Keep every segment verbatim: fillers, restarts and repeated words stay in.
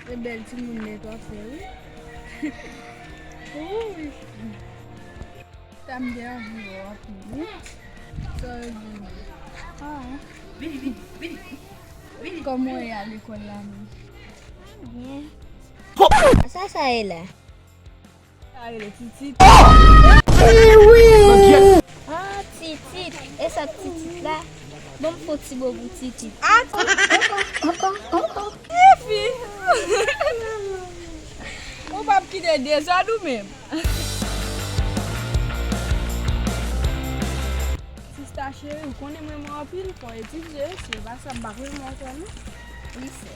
Se bèl timoun nèt w ap fè, wi. Wi. Sa m te anvi wè w ap ri, wi. Sa w di? Ah. Vini, vini, vini. Vini. Kòman w ye a lekòl la menm? Byen. Sa, sa ye la? Sa rele Titit. Ah, Titit. E sa Titit la? Ban m fè yon ti bo pou Titit. Ah, Titit. Tifi. Ou p ap kite dezòd ou menm. Sista cheri, ou konnen mwen mwen anpil, fò etidye, se pa sa m pa konnen mwen fè non. Wi, sè.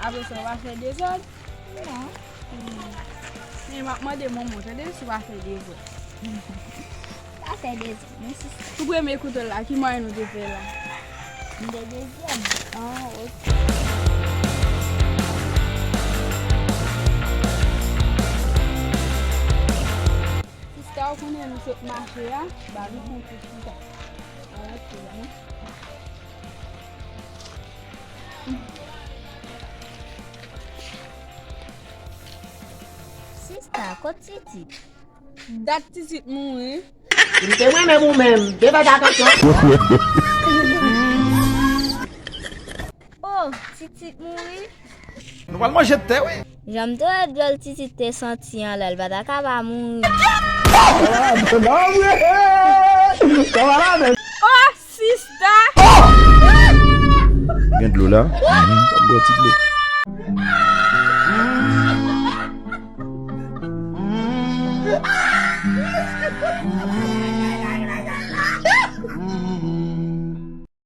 Apre sa, ou pa fè dezòd? Non. Hmm. Men m ap mande manman w tande si w pa fè dezòd. Pa fè dezòd, non, sista. Pou premye kouto la, ki mwayen ou te fè la? M te dezyèm. Ah, ok. Sista, ou konnen nou sot mache a, ba nou konte sista. Ala ti la, non. Sista, kot Titit? Dat Titit mouri. M te mwen menm ou menm. Te fè atansyon. Oh, Titit mouri? Nou pral manje tè, wi. Jan m te wè dyòl Titit te santi an lè l pa ta ka pa mouri. Oh, sista! Gen dlo la? Mhm. Ban m bwè ti dlo.